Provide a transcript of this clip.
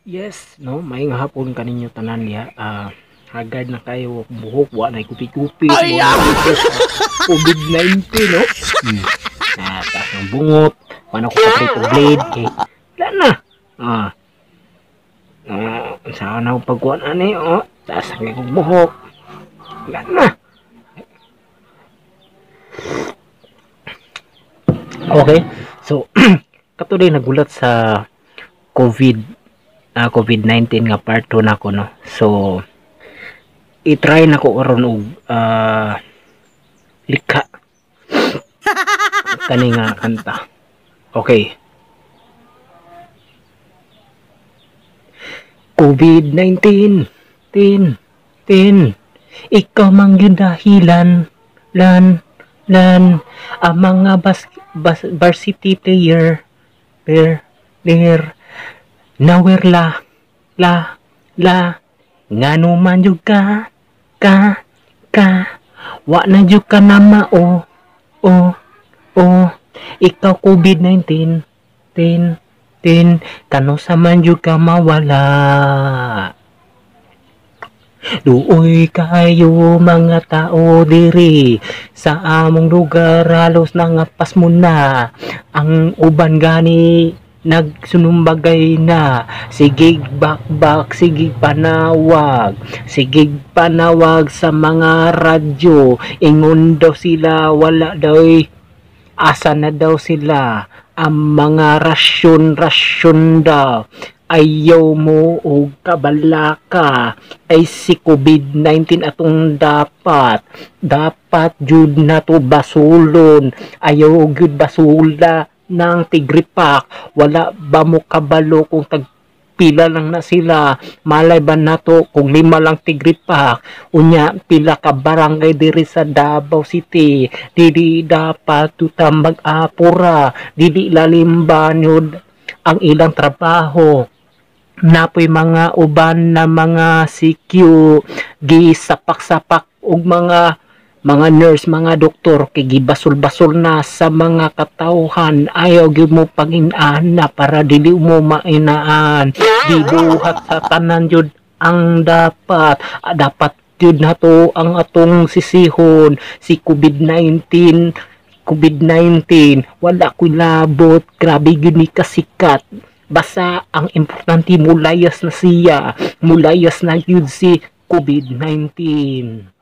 Yes, no, maayong hapon kaninyo tanan diha. Haggard na kayo buhok, wa na kupi-kupi, Ay, mo na COVID-19, no? Ah, taas ng bungot, paano ko pa blade kay wala na. Saan ako pagkuhan ani, oh, taas ang akong buhok. Wala na. Okay. So, katuloy nagulat sa COVID-19 nga part 2 nako, no. So, i-try nako karon og likha kani nga kanta. Okay. COVID-19 tin tin ikaw man gyud dahilan lan lan ang mga bas varsity player player player nawer la la la ngano man jud ka ka ka wa na jud ka na mao o o ikaw COVID-19 tin tin kano sa man jud ka mawala. Luoy kayo mga tao diri sa among lugar, halos nangapas mo na ang uban, gani nagsunumbagay na, sigig bakbak, sigig panawag, sigig panawag sa mga radyo, ingon daw sila wala daw, asa na daw sila ang mga rasyon rasyon daw. Ayaw mo og kabalaka ay si COVID-19 atong dapat dapat jud nato basulon, ayaw gyud basula ng tigripak. Wala ba mo kabalo kung tag pila lang na sila? Malay ba nato kung 5 lang tigripak? Unya pila ka barangay diri sa Davao City? Dili dapat tuta mag-apura, dili lalim banyod ang ilang trabaho. Napoy mga uban na mga CQ gisapak-sapak og mga nurse, mga doktor kay gibasol-basol na sa mga katawhan. Ayaw gyud mo pag-inana para dili mo mainaan. Gibuhat sa tanan jud ang dapat. Dapat jud nato ang atong sisihon si COVID-19. COVID-19 wala ko'y labot, grabe gyud ni kasikat. Basta ang importante mulayas na siya, mulayas na gyud si COVID-19.